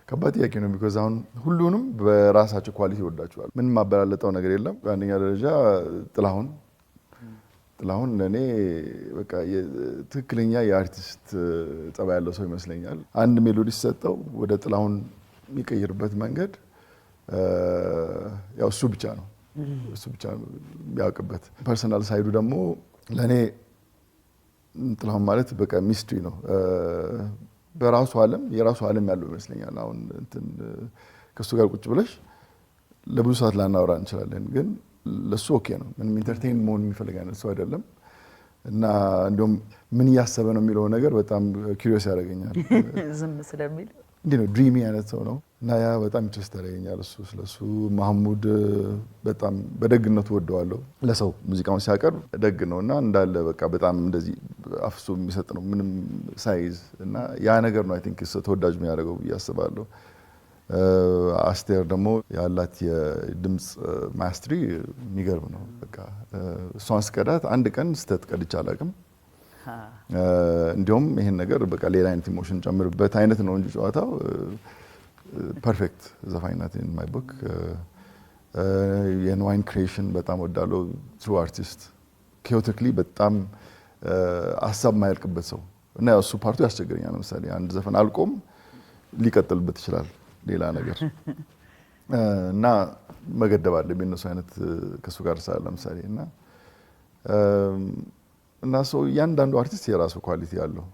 ከባድ ጥያቄ ነው። Because አሁን ሁሉንም በራሳቸው quality ይወዳቸዋል። ምንም ማበላለጠው ነገር የለም። በአንደኛ ደረጃ ጥላሁን። ጥላሁን ለእኔ በቃ ትክክለኛ የአርቲስት ጸባይ ያለው ሰው ይመስለኛል። አንድ melody ሲሰጠው ወደ ጥላሁን የሚቀይርበት መንገድ ያው እሱ ብቻ ነው፣ እሱ ብቻ ነው የሚያውቅበት። Personal side ኡ ደግሞ ለእኔ ጥላሁን ማለት በቃ mystery ነው። በራሱ ዓለም፣ የራሱ ዓለም ያለው ይመስለኛል። አሁን እንትን ከእሱ ጋር ቁጭ ብለሽ ለብዙ ሰዓት ላናወራ እንችላለን፣ ግን ለሱ okay ነው። ምንም entertain መሆን የሚፈልግ አይነት ሰው አይደለም። እና እንዲሁም ምን እያሰበ ነው የሚለው ነገር በጣም curious ያደርገኛል። ዝም ስለሚል። እንዲህ ነው፣ dreamy አይነት ሰው ነው እና ያ በጣም interest ያደርገኛል። እሱ ስለሱ ማህሙድ በጣም በደግነቱ ወደዋለሁ። ለሰው ሙዚቃውን ሲያቀርብ ደግ ነው እና እንዳለ በቃ በጣም እንደዚህ አፍሶ የሚሰጥ ነው ምንም ሳይዝ፣ እና ያ ነገር ነው I think ተወዳጅ የሚያደርገው ብዬ አስባለሁ። አስቴር ደግሞ ያላት የድምፅ mastery የሚገርም ነው። በቃ እሷን ስቀዳት አንድ ቀን ስህተት ቀድቼ አላውቅም። እንዲሁም ይሄን ነገር በቃ ሌላ አይነት emotion ጨምርበት አይነት ነው እንጂ ጨዋታው፣ perfect ዘፋኝ ናት in my book። የንዋይን creation በጣም ወዳለው፣ true artist፣ chaotically በጣም ሀሳብ የማያልቅበት ሰው እና ያው እሱ part ኡ ያስቸግረኛል። ለምሳሌ አንድ ዘፈን አልቆም ሊቀጥልበት ይችላል ሌላ ነገር እና መገደብ አለብኝ እነሱ አይነት ከእሱ ጋር ሳለ ለምሳሌ እና ሰው እያንዳንዱ አርቲስት የራሱ quality አለው።